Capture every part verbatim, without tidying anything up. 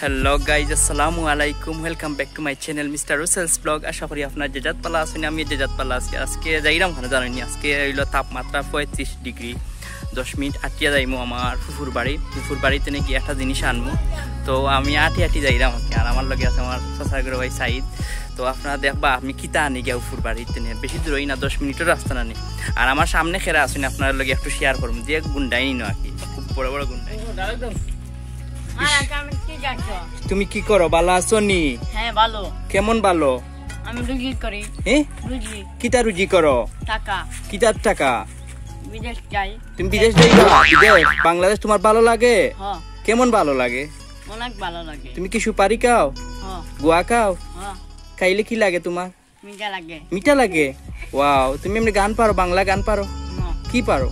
Hello guys, আসসালামু আলাইকুম। Welcome back to my channel, Mister Russell's Vlog। আশা করি আপনারা যে যাত ভালা আছইন, আমি যে যাত ভালা আছি। আজকে যাইরাম কেনে জানইননি, আজকে অইলো তাপমাত্রা পঁয়ত্রিশ ডিগ্রি। দশ মিনিট আটিয়া যাইমু আমার ফুফুর বাড়ি। ফুফুর বাড়ি থনে গিয়া একটা জিনিস আনমু। তো আমি আটি আটি যাইরাম আর কি। আর আমার লগে আছে আমার চাচার ঘরর ভাই সাইদ। তো আপনারা দেখবা আমি কিতা আনি গিয়া ফুফুর বাড়ি থনে। বেশি দূরই না, দশ মিনিটর রাস্তা নানি। আর আমার সামনে কেরা আছইন, আপনারার লগে একটু share করমু। যে গুন্ডাইন আর কি, খুব বড় বড় গুন্ডাইন। তুমি কি করো? ভালা আছো নি? হ্যাঁ, ভালো। কেমন ভালো? আমি রুজি করি। হ্যাঁ? রুজি। কিতা রুজি করো? টাকা। কিতার টাকা? বিদেশ যাই। তুমি বিদেশ যাইবা? বিদেশ? বাংলাদেশ তোমার ভালো লাগে? হ্যাঁ। কেমন ভালো লাগে? অনেক ভালো লাগে। তুমি কি সুপারি খাও? হ্যাঁ। গুয়া খাও? হ্যাঁ। খাইলে কি লাগে তোমার? মিঠা লাগে। মিঠা লাগে? ওয়াও, তুমি এমনি গান পারো, বাংলা গান পারো? না। কি পারো?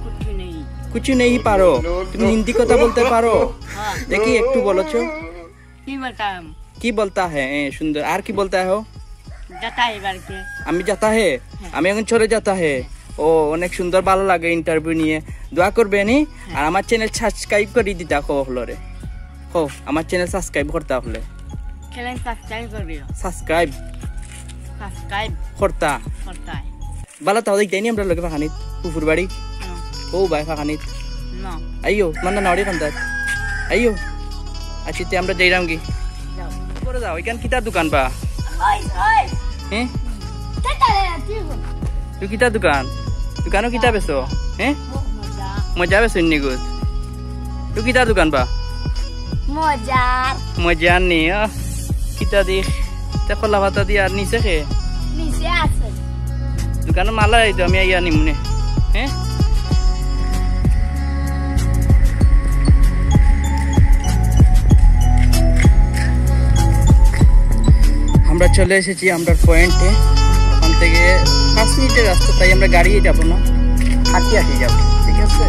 কুছু নেই। কুছু নেই পারো? তুমি হিন্দি কথা বলতে পারো? হ্যাঁ। দেখি একটু বলো তো। কি বলতাম? কি বলতা হে? এ, সুন্দর। আর কি বলতা হে? যাতা হে বাড়িতে। আমি যাতা হে? হ্যাঁ। আমি এখন চলে যাতা হে। ও, অনেক সুন্দর, ভালো লাগে interview নিয়ে। দোয়া করবে নি? হ্যাঁ। আর আমার channel subscribe করি দিতা কও হকলরে। কও, আমার channel subscribe করতা হকলে। Channel subscribe করিও। Subscribe। Subscribe। করতা। করতা। ভালা তাও দেখতায় নি আমরার লগে ফাঁকানিত, ফুফুর বাড়ি। না। ও ভাই ফাঁকানিত। না। আইও, তোমার না নাওয়ারি কান্দাত। আইও। আচ্ছা, তে আমরা যাইরাম কি? যাও। পরে যাও, ইখান কিতার দোকান বা? ওই, ওই। হ্যাঁ? তুই কিতার দোকান? দোকানো কিতা বেচো? হ্যাঁ? মজা। মজা বেচো নি গুত? তুই কিতার দোকান বা? মজার। মজার নি, আহ। কিতা দেখ? তে কলা পাতা দিয়া আর নিচে কে? নিচে আছে। দোকানো মালা এই তো আমি আইয়া নিমুনে। হ্যাঁ? আমরা চলে এসেছি আমরার পয়েন্টে। ওখান থেকে পাঁচ মিনিটের রাস্তা, তাই আমরা গাড়িয়ে যাব না, হাঁটি হাঁটি যাব, ঠিক আছে?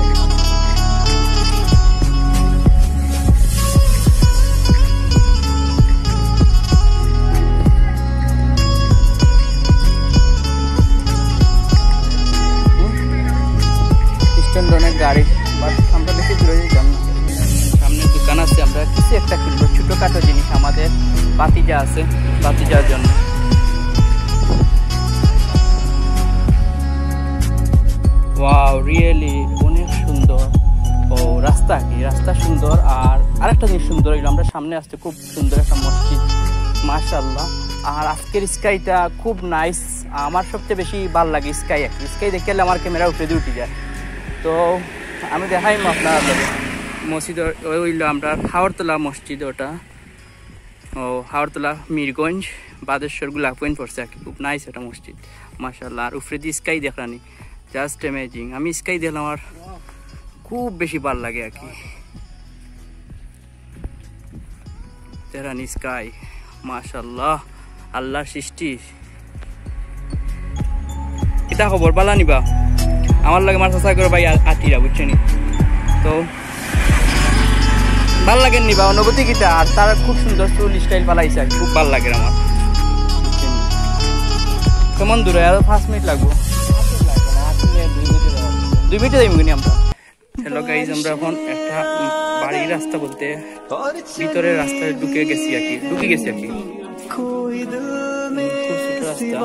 স্ট্যান্ড অনেক গাড়ি, বাট আমরা বেশি দূরে যাইতাম না। সামনে দোকান আছে, আমরা কিছু একটা কিনবো, ছোটখাটো জিনিস, আমাদের ভাতিজা আছে, ভাতিজার জন্য। ওয়াও, রিয়েলি অনেক সুন্দর। ও, রাস্তা কি, রাস্তা সুন্দর। আর আরেকটা জিনিস সুন্দর অইলো, আমরা সামনে আসতে খুব সুন্দর একটা মসজিদ, মাশাআল্লাহ। আর আজকের স্কাইটা খুব নাইস, আমার সবচেয়ে বেশি ভালা লাগে স্কাই। আর কি, স্কাই দেখলে আমার ক্যামেরা উপরেদি উঠি যায়। তো আমি দেখাইমু আপনারার লগে মসজিদ, ওই অইলো আমরার হাওরতলা মসজিদ ওটা। ও, হাওরতলা, মিরগঞ্জ, বাদেশ্বর, গোলাপগঞ্জ পড়ছে আর কি। খুব নাইস একটা মসজিদ, মাশাআল্লাহ। আর উপরেদি স্কাই দেখরানি, just amazing। আমি স্কাই দেখলাম, আমার খুব বেশি ভালা লাগে আর কি। তেহরানি স্কাই, মাশাআল্লাহ, আল্লাহর সৃষ্টি। কিতা খবর, ভালা নি বা? আমার লগে আমার চাচার ঘরর ভাই আ-, আটিরা, বুঝছো নি? তো ভালা লাগে নি বা, অনুভূতি কিতা? আর তারা খুব সুন্দর চুল স্টাইল ফালাইছে আর কি, খুব ভালা লাগে আমার। কেমন দূরে? আরো পাঁচ মিনিট লাগবো। দুই মিনিটে যাইমু নি আমরা। হ্যালো গাইজ, আমরা এখন একটা, উম, বাড়ির রাস্তা বলতে ভিতরে রাস্তায় ঢুকে গেছি আর কি, ঢুকে গেছি আর কি। উম, খুব ছোট রাস্তা,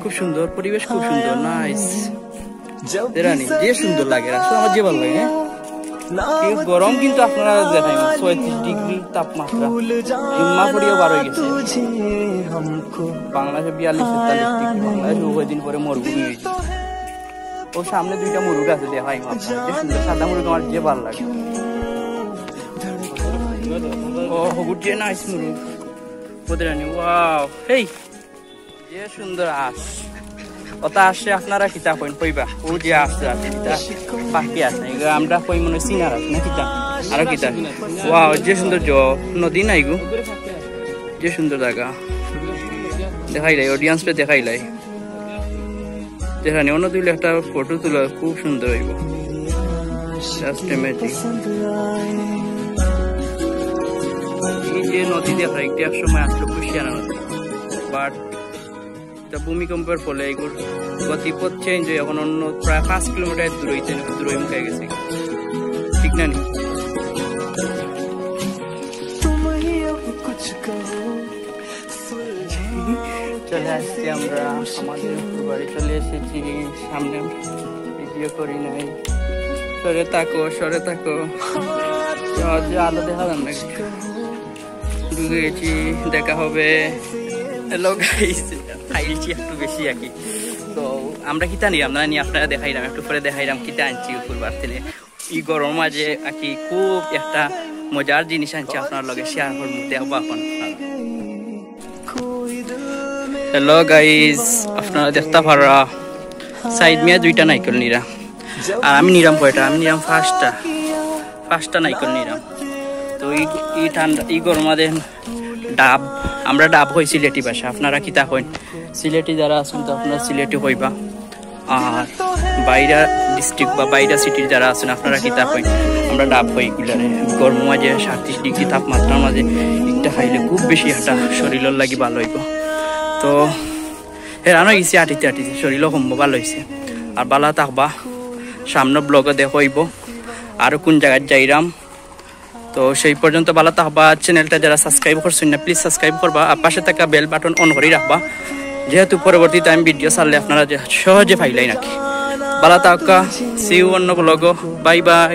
খুব সুন্দর পরিবেশ, খুব সুন্দর, নাইস। তেহরানি যে সুন্দর লাগে রাস্তা, আমার যে ভালা লাগে, হ্যাঁ? কি গরম কিন্তু আপনারারে দেখাইমু, ছয়ত্রিশ ডিগ্রি তাপমাত্রা, জুম্মা পড়িয়াও বার অই গেছে। বাংলাদেশে বিয়াল্লিশ তেতাল্লিশ ডিগ্রি, বাংলাদেশে কয়দিন পরে মরুভূমি অই যাইবো। ও সামনে দুইটা মুরুগ আছে, দেখাইমু আপনারারে। যে সুন্দর সাদা মুরুগ, আমার যে ভালা লাগে। ও, হগুর যে নাইস মুরুগ। ওদের আনি, ওয়াও, হেই, যে সুন্দর আস। ওটা আসছে, আপনারা কিতা কইন, কইবা? ও যে আসছে, আসছে, কিতা পাখি আসছে। এগুলো আমরা কই মনে হয় সিঙ্গার আসছে, না কিতা? আরো কিতা? ওয়াও, যে সুন্দর জ-, নদী নাই গো। যে সুন্দর জাগা। দেখাইলাই, অডিয়েন্সরে দেখাইলাই। যেখানে অন্য দিলে একটা ফটো তুলা খুব সুন্দর অইবো। Just amazing। এই যে নদী দেখা, একটা এক সময় আসলো কুশিয়ারা নদী, বাট এটা ভূমিকম্পের ফলে এগুর গতিপথ চেঞ্জ হয়ে এখন অন্য প্রায় পাঁচ কিলোমিটার দূরে হইতে, দূরে মুখে গেছে, ঠিক না নি? আজকে আমরা আমাদের বাড়ি চলে এসেছি। সামনে ভিডিও করি নাই। সরে থাকো, সরে থাকো। সহজে আলো দেখা যান না। ঢুকে গেছি, দেখা হবে। হ্যালো গাইস, খাইলছি একটু বেশি আর কি। তো আমরা কিতা নিলাম না নি, আপনারা দেখাইলাম, একটু পরে দেখাইলাম কিতা আনছি উপর বাড়তে। এই গরম মাঝে আর কি খুব একটা মজার জিনিস আনছি আপনার লগে শেয়ার করবো, দেখবো এখন। হ্যালো গাইস, আপনারা দেখতা পাররা সাইদ মিয়া দুইটা নাইকল নিরা, আর আমি নিরাম কয়টা? আমি নিরাম পাঁচটা, পাঁচটা নাইকল নিরাম। তো এই, এই ঠান্ডা, এই গরম মাঝে ডাব, আমরা ডাব কই সিলেটি ভাষা, আপনারা কিতা কইন? সিলেটি যারা আছেন তো আপনারা সিলেটি কইবা, আর বাইরা ডিস্ট্রিক্ট বা বাইরা সিটির যারা আছেন আপনারা কিতা কইন? আমরা ডাব কই এগুলারে। গরম মাঝে সাতত্রিশ ডিগ্রি তাপমাত্রার মাঝে একটা খাইলে খুব বেশি একটা শরীরর লাগি ভালো অইবো। তো হেরান অই গেছি আটিতে আটিতে, শরীরও কমবো, ভালো অইছে। আর ভালা থাকবা, সামনে ব্লগে দেখা অইবো আরো কোন জাগাত যাইরাম। তো সেই পর্যন্ত ভালা থাকবা। চ্যানেলটা যারা সাবস্ক্রাইব করছেন না, প্লিজ সাবস্ক্রাইব করবা, আর পাশে থাকা বেল বাটন অন করি রাখবা, যেহেতু পরবর্তীতে আমি ভিডিও ছাড়লে আপনারা যে সহজে পাইলাই নাকি। ভালা থাকা, সি ইউ অন্য ব্লগো, বাই বাই।